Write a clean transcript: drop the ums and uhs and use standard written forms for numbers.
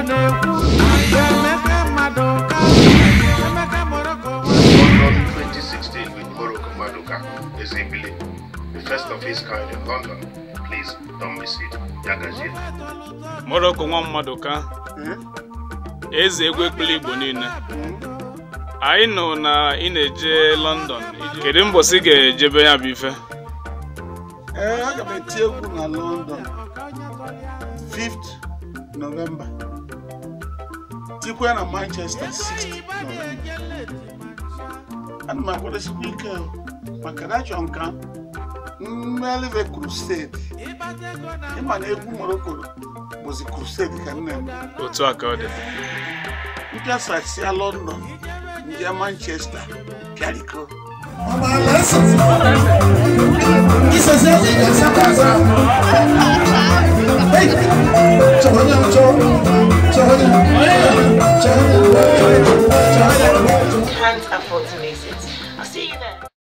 Na-ekwu Emeka Maduka, Emeka Morocco. London 2016 with Morocco Maduka Ezebile, the first of his kind in London. Please don't miss it. Yagazie. Morocco nwa Maduka, eze egwu ekpili Igbo niile. Anyị nọ na ị na-eje London. Kedu mbọsị ga-ejebe ya bụ ife? Ee, aga m eti egwu na London 5th November, tikwe na Manchester 6th November. Ana m akwadosikwa ike o, maka na achọ nka mmelive crusade. Ịma na egwu Morocco bụzi crusade ka m na-eme. Otu a ka ọ dị. Mpịasasịa London, nje Manchester pịariko. Can't afford to miss it. I'll see you there.